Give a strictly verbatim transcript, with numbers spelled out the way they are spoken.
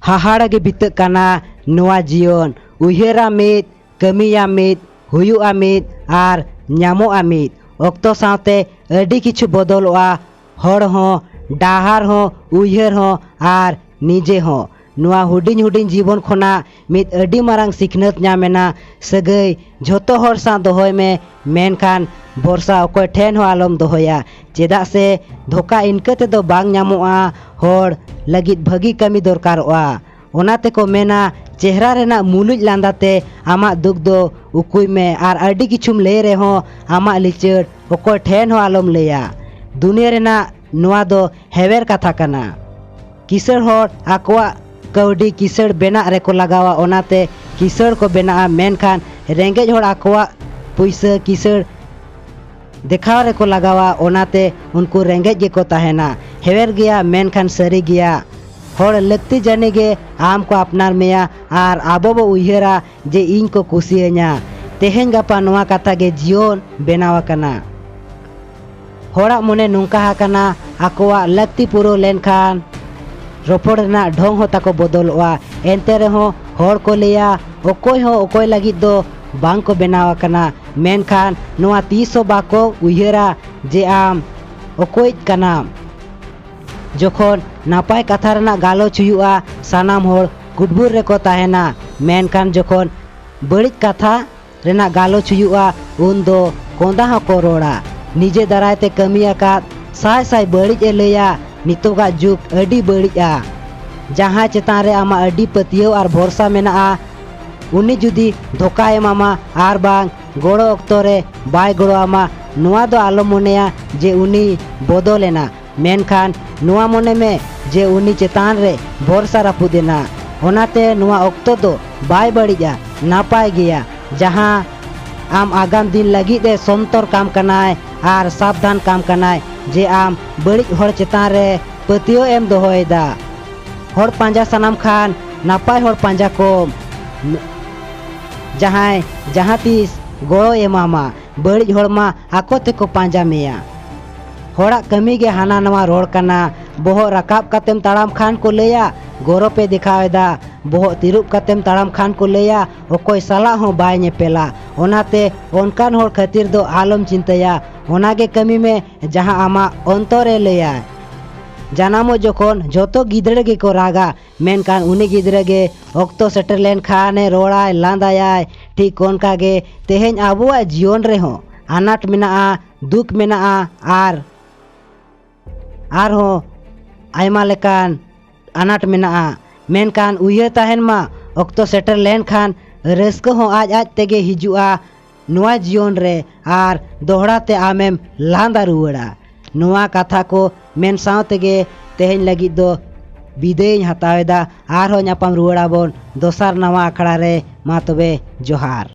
ᱦᱟᱦᱟᱲᱟ ᱜᱮ ᱵᱤᱛᱟᱹᱜ ᱠᱟᱱᱟ ᱱᱚᱣᱟ ᱡᱤᱭᱚᱱ᱾ ᱩᱭᱦᱟᱹᱨᱟ ᱢᱤᱫ, ᱠᱟᱹᱢᱤᱭᱟ ᱢᱤᱫ, ᱦᱩᱭᱩᱜᱼᱟ ᱢᱤᱫ ᱟᱨ ᱧᱟᱢᱚᱜᱼᱟ ᱢᱤᱫ᱾ ᱚᱠᱛᱚ ᱥᱟᱶᱛᱮ ᱟᱹᱰᱤ ᱠᱤᱪᱷᱩ ᱵᱚᱫᱚᱞᱚᱜᱼᱟ, ᱦᱚᱲ ᱦᱚᱸ, ᱰᱟᱦᱟᱨ ᱦᱚᱸ, ᱩᱭᱦᱟᱹᱨ ᱦᱚᱸ ᱟᱨ ᱱᱤᱡᱮ ᱦᱚᱸ᱾ ᱱᱚᱣᱟ ᱦᱩᱰᱤᱧ ᱦᱩᱰᱤᱧ ᱡᱤᱵᱚᱱ ᱠᱷᱚᱱᱟᱜ ᱢᱤᱫ ᱟᱹᱰᱤ ᱢᱟᱨᱟᱝ ᱥᱤᱠᱷᱱᱟᱹᱛ ᱧᱟᱢ ᱮᱱᱟ᱾ ᱥᱟᱹᱜᱟᱹᱭ ᱡᱷᱚᱛᱚ ᱦᱚᱲ ᱥᱟᱶ ᱫᱚᱦᱚᱭ ᱢᱮ, ᱢᱮᱱᱠᱷᱟᱱ ᱵᱷᱚᱨᱥᱟ ᱚᱠᱚᱭ ᱴᱷᱮᱱ ᱦᱚᱸ ᱟᱞᱚᱢ ᱫᱚᱦᱚᱭᱟ, ᱪᱮᱫᱟᱜ ᱥᱮ ᱫᱷᱳᱠᱟ ᱤᱱᱠᱟᱹ ᱛᱮᱫᱚ ᱵᱟᱝ ᱧᱟᱢᱚᱜᱼᱟ᱾ ᱦᱚᱲ ᱞᱟᱹᱜᱤᱫ ᱵᱷᱟᱹᱜᱤ ᱠᱟᱹᱢᱤ ᱫᱚᱨᱠᱟᱨᱚᱜᱼᱟ᱾ ᱚᱱᱟ ᱛᱮᱠᱚ ᱢᱮᱱᱟ, ᱪᱮᱦᱨᱟ ᱨᱮᱱᱟᱜ ᱢᱩᱞᱩᱡ ᱞᱟᱸᱫᱟ ᱛᱮ ᱟᱢᱟᱜ ᱫᱩᱠ ᱫᱚ ᱩᱠᱩᱭ ᱢᱮ, ᱟᱨ ᱟᱹᱰᱤ ᱠᱤᱪᱷᱩᱢ ᱞᱟᱹᱭ ᱨᱮᱦᱚᱸ ᱟᱢᱟᱜ ᱞᱤᱪᱟᱹᱲ ᱚᱠᱚᱭ ᱴᱷᱮᱱ ᱦᱚᱸ ᱟᱞᱚᱢ ᱞᱟᱹᱭᱟ᱾ ᱫᱩᱱᱤᱭᱟᱹ ᱨᱮᱱᱟᱜ ᱱᱚᱣᱟ ᱫᱚ ᱦᱮᱣᱮᱨ ᱠᱟᱛᱷᱟ ᱠᱟᱱᱟ᱾ ᱠᱤᱥᱟᱹᱬ ᱦᱚᱲ ᱟᱠᱚᱣᱟᱜ ᱠᱟᱹᱣᱰᱤ ᱠᱤᱥᱟᱹᱬ ᱵᱮᱱᱟᱜ ᱨᱮᱠᱚ ᱞᱟᱜᱟᱣᱟ, ᱚᱱᱟᱛᱮ ᱠᱤᱥᱟᱹᱬ ᱠᱚ ᱵᱮᱱᱟᱜᱼᱟ, ᱢᱮᱱᱠᱷᱟᱱ ᱨᱮᱸᱜᱮᱡ ᱦᱚᱲ ᱟᱠᱚᱣᱟᱜ ᱯᱩᱭᱥᱟᱹ ᱠᱤᱥᱟᱹᱬ ᱫᱮᱠᱷᱟᱣ ᱨᱮᱠᱚ ᱞᱟᱜᱟᱣᱟ, ᱚᱱᱟᱛᱮ ᱩᱱᱠᱩ ᱨᱮᱸᱜᱮᱡ ᱜᱮᱠᱚ ᱛᱟᱦᱮᱱᱟ᱾ ᱦᱮᱣᱮᱨ ᱜᱮᱭᱟ, ᱢᱮᱱᱠᱷᱟᱱ ᱥᱟᱹᱨᱤ ᱜᱮᱭᱟ᱾ ᱦᱚᱲ ᱞᱟᱹᱠᱛᱤ ᱡᱟᱹᱱᱤ ᱜᱮ ᱟᱢ ᱠᱚ ᱟᱯᱱᱟᱨ ᱢᱮᱭᱟ, ᱟᱨ ᱟᱵᱚ ᱵᱚ ᱩᱭᱦᱟᱹᱨᱟ ᱡᱮ ᱤᱧ ᱠᱚ ᱠᱩᱥᱤᱭᱟᱹᱧᱟ᱾ ᱛᱮᱦᱮᱧ ᱜᱟᱯᱟ ᱱᱚᱣᱟ ᱠᱟᱛᱷᱟ ᱜᱮ ᱡᱤᱭᱚᱱ ᱵᱮᱱᱟᱣ ᱟᱠᱟᱱᱟ᱾ ᱦᱚᱲᱟᱜ ᱢᱚᱱᱮ ᱱᱚᱝᱠᱟ ᱟᱠᱟᱱᱟ, ᱟᱠᱚᱣᱟᱜ ᱞᱟᱹᱠᱛᱤ ᱯᱩᱨᱟᱹᱣ ᱞᱮᱱᱠᱷᱟᱱ ᱨᱚᱯᱚᱲ ᱨᱮᱱᱟᱜ ᱰᱷᱚᱝ ᱦᱚᱸ ᱛᱟᱠᱚ ᱵᱚᱫᱚᱞᱚᱜᱼᱟ᱾ ᱮᱱᱛᱮ ᱨᱮᱦᱚᱸ ᱦᱚᱲ ᱠᱚ ᱞᱟᱹᱭᱟ, ᱚᱠᱚᱭ ᱦᱚᱸ ᱚᱠᱚᱭ ᱞᱟᱹᱜᱤᱫ ᱫᱚ ᱵᱟᱝ ᱠᱚ ᱵᱮᱱᱟᱣ ᱟᱠᱟᱱᱟ, ᱢᱮᱱᱠᱷᱟᱱ ᱱᱚᱣᱟ ᱛᱤᱥ ᱦᱚᱸ ᱵᱟᱠᱚ ᱩᱭᱦᱟᱹᱨᱟ ᱡᱮ ᱟᱢ ᱚᱠᱚᱭᱤᱡ ᱠᱟᱱᱟᱢ᱾ ᱡᱚᱠᱷᱚᱱ ᱱᱟᱯᱟᱭ ᱠᱟᱛᱷᱟ ᱨᱮᱱᱟᱜ ᱜᱟᱞᱚᱪ ᱦᱩᱭᱩᱜᱼᱟ, ᱥᱟᱱᱟᱢ ᱦᱚᱲ ᱠᱩᱴᱵᱩᱨ ᱨᱮᱠᱚ ᱛᱟᱦᱮᱱᱟ, ᱢᱮᱱᱠᱷᱟᱱ ᱡᱚᱠᱷᱚᱱ ᱵᱟᱹᱲᱤᱡ ᱠᱟᱛᱷᱟ ᱨᱮᱱᱟᱜ ᱜᱟᱞᱚᱪ ᱦᱩᱭᱩᱜᱼᱟ, ᱩᱱ ᱫᱚ ᱠᱚᱸᱫᱟ ᱦᱚᱸᱠᱚ ᱨᱚᱲᱟ᱾ ᱱᱤᱡᱮ ᱫᱟᱨᱟᱭ ᱛᱮ ᱠᱟᱹᱢᱤ ᱟᱠᱟᱫ ᱥᱟᱭ ᱥᱟᱭ ᱵᱟᱹᱲᱤᱡ ᱮ ᱞᱟᱹᱭᱟ᱾ ᱱᱤᱛᱚᱜᱟᱜ ᱡᱩᱜᱽ ᱟᱹᱰᱤ ᱵᱟᱹᱲᱤᱡᱼᱟ᱾ ᱡᱟᱦᱟᱸᱭ ᱪᱮᱛᱟᱱ ᱨᱮ ᱟᱢᱟᱜ ᱟᱹᱰᱤ ᱯᱟᱹᱛᱭᱟᱹᱣ ᱟᱨ ᱵᱷᱚᱨᱥᱟ ᱢᱮᱱᱟᱜᱼᱟ, ᱩᱱᱤ ᱡᱩᱫᱤ ᱫᱷᱳᱠᱟᱭ ᱮᱢᱟᱢᱟ ᱟᱨ ᱵᱟᱝ ᱜᱚᱲᱚ ᱚᱠᱛᱚ ᱨᱮ ᱵᱟᱭ ᱜᱚᱲᱚ ᱟᱢᱟ, ᱱᱚᱣᱟ ᱫᱚ ᱟᱞᱚᱢ ᱢᱚᱱᱮᱭᱟ ᱡᱮ ᱩᱱᱤ ᱵᱚᱫᱚᱞ ᱮᱱᱟ, ᱢᱮᱱᱠᱷᱟᱱ ᱱᱚᱣᱟ ᱢᱚᱱᱮ ᱢᱮ ᱡᱮ ᱩᱱᱤ ᱪᱮᱛᱟᱱ ᱨᱮ ᱵᱷᱚᱨᱥᱟ ᱨᱟᱹᱯᱩᱫ ᱮᱱᱟ᱾ ᱚᱱᱟᱛᱮ ᱱᱚᱣᱟ ᱚᱠᱛᱚ ᱫᱚ ᱵᱟᱭ ᱵᱟᱹᱲᱤᱡᱼᱟ, ᱱᱟᱯᱟᱭ ᱜᱮᱭᱟ᱾ ᱡᱟᱦᱟᱸ ᱟᱢ ᱟᱜᱟᱢ ᱫᱤᱱ ᱞᱟᱹᱜᱤᱫ ᱮ ᱥᱚᱱᱛᱚᱨ ᱠᱟᱢ ᱠᱟᱱᱟᱭ ᱟᱨ ᱥᱟᱵᱫᱷᱟᱱ ᱠᱟᱢ ᱠᱟᱱᱟᱭ ᱡᱮ ᱟᱢ ᱵᱟᱹᱲᱤᱡ ᱦᱚᱲ ᱪᱮᱛᱟᱱ ᱨᱮ ᱯᱟᱹᱛᱭᱟᱹᱣ ᱮᱢ ᱫᱚᱦᱚᱭᱮᱫᱟ᱾ ᱦᱚᱲ ᱯᱟᱸᱡᱟ ᱥᱟᱱᱟᱢ ᱠᱷᱟᱱ ᱱᱟᱯᱟᱭ ᱦᱚᱲ ᱯᱟᱸᱡᱟ ᱠᱚᱢ, ᱡᱟᱦᱟᱸᱭ ᱡᱟᱦᱟᱸ ᱛᱤᱥ ᱜᱚᱲᱚᱭ ᱮᱢᱟᱢᱟ᱾ ᱵᱟᱹᱲᱤᱡ ᱦᱚᱲ ᱢᱟ ᱟᱠᱚ ᱛᱮᱠᱚ ᱯᱟᱸᱡᱟ ᱢᱮᱭᱟ᱾ ᱦᱚᱲᱟᱜ ᱠᱟᱹᱢᱤ ᱜᱮ ᱦᱟᱱᱟ ᱱᱟᱣᱟ ᱨᱚᱲ ᱠᱟᱱᱟ᱾ ᱵᱚᱦᱚᱜ ᱨᱟᱠᱟᱵ ᱠᱟᱛᱮᱢ ᱛᱟᱲᱟᱢ ᱠᱷᱟᱱ ᱠᱚ ᱞᱟᱹᱭᱟ, ᱜᱚᱨᱚᱵ ᱮ ᱫᱮᱠᱷᱟᱣ ᱮᱫᱟ᱾ ᱵᱚᱦᱚᱜ ᱛᱤᱨᱩᱵ ᱠᱟᱛᱮᱢ ᱛᱟᱲᱟᱢ ᱠᱷᱟᱱ ᱠᱚ ᱞᱟᱹᱭᱟ, ᱚᱠᱚᱭ ᱥᱟᱞᱟᱜ ᱦᱚᱸ ᱵᱟᱭ ᱧᱮᱯᱮᱞᱟ᱾ ᱚᱱᱟᱛᱮ ᱚᱱᱠᱟᱱ ᱦᱚᱲ ᱠᱷᱟᱹᱛᱤᱨ ᱫᱚ ᱟᱞᱚᱢ ᱪᱤᱱᱛᱟᱹᱭᱟ᱾ ᱚᱱᱟ ᱜᱮ ᱠᱟᱹᱢᱤ ᱢᱮ, ᱡᱟᱦᱟᱸ ᱟᱢᱟᱜ ᱚᱱᱛᱚᱨ ᱮ ᱞᱟᱹᱭᱟᱭ᱾ ᱡᱟᱱᱟᱢᱚᱜ ᱡᱚᱠᱷᱚᱱ ᱡᱚᱛᱚ ᱜᱤᱫᱽᱨᱟᱹ ᱜᱮᱠᱚ ᱨᱟᱜᱟ, ᱢᱮᱱᱠᱷᱟᱱ ᱩᱱᱤ ᱜᱤᱫᱽᱨᱟᱹ ᱜᱮ ᱚᱠᱛᱚ ᱥᱮᱴᱮᱨ ᱞᱮᱱᱠᱷᱟᱱᱮ ᱨᱚᱲᱟᱭ, ᱞᱟᱸᱫᱟᱭᱟᱭ᱾ ᱴᱷᱤᱠ ᱚᱱᱠᱟ ᱜᱮ ᱛᱮᱦᱮᱧ ᱟᱵᱚᱣᱟᱜ ᱡᱤᱭᱚᱱ ᱨᱮᱦᱚᱸ ᱟᱱᱟᱴ ᱢᱮᱱᱟᱜᱼᱟ, ᱫᱩᱠ ᱢᱮᱱᱟᱜᱼᱟ ᱟᱨ ᱟᱨᱦᱚᱸ ᱟᱭᱢᱟ ᱞᱮᱠᱟᱱ ᱟᱱᱟᱴ ᱢᱮᱱᱟᱜᱼᱟ᱾ ᱢᱮᱱᱠᱷᱟᱱ ᱩᱭᱦᱟᱹᱨ ᱛᱟᱦᱮᱱ ᱢᱟ, ᱚᱠᱛᱚ ᱥᱮᱴᱮᱨ ᱞᱮᱱᱠᱷᱟᱱ ᱨᱟᱹᱥᱠᱟᱹ ᱦᱚᱸ ᱟᱡ ᱟᱡ ᱛᱮᱜᱮ ᱦᱤᱡᱩᱜᱼᱟ ᱱᱚᱣᱟ ᱡᱤᱭᱚᱱ ᱨᱮ, ᱟᱨ ᱫᱚᱦᱲᱟ ᱛᱮ ᱟᱢᱮᱢ ᱞᱟᱸᱫᱟ ᱨᱩᱣᱟᱹᱲᱟ᱾ ᱱᱚᱣᱟ ᱠᱟᱛᱷᱟ ᱠᱚ ᱢᱮᱱ ᱥᱟᱶ ᱛᱮᱜᱮ ᱛᱮᱦᱮᱧ ᱞᱟᱹᱜᱤᱫ ᱫᱚ ᱵᱤᱫᱟᱹᱭᱤᱧ ᱦᱟᱛᱟᱣ ᱮᱫᱟ᱾ ᱟᱨᱦᱚᱸ ᱧᱟᱯᱟᱢ ᱨᱩᱣᱟᱹᱲ ᱟᱵᱚᱱ ᱫᱚᱥᱟᱨ ᱱᱟᱣᱟ ᱟᱠᱷᱲᱟ ᱨᱮ᱾ ᱢᱟ ᱛᱚᱵᱮ, ᱡᱚᱦᱟᱨ᱾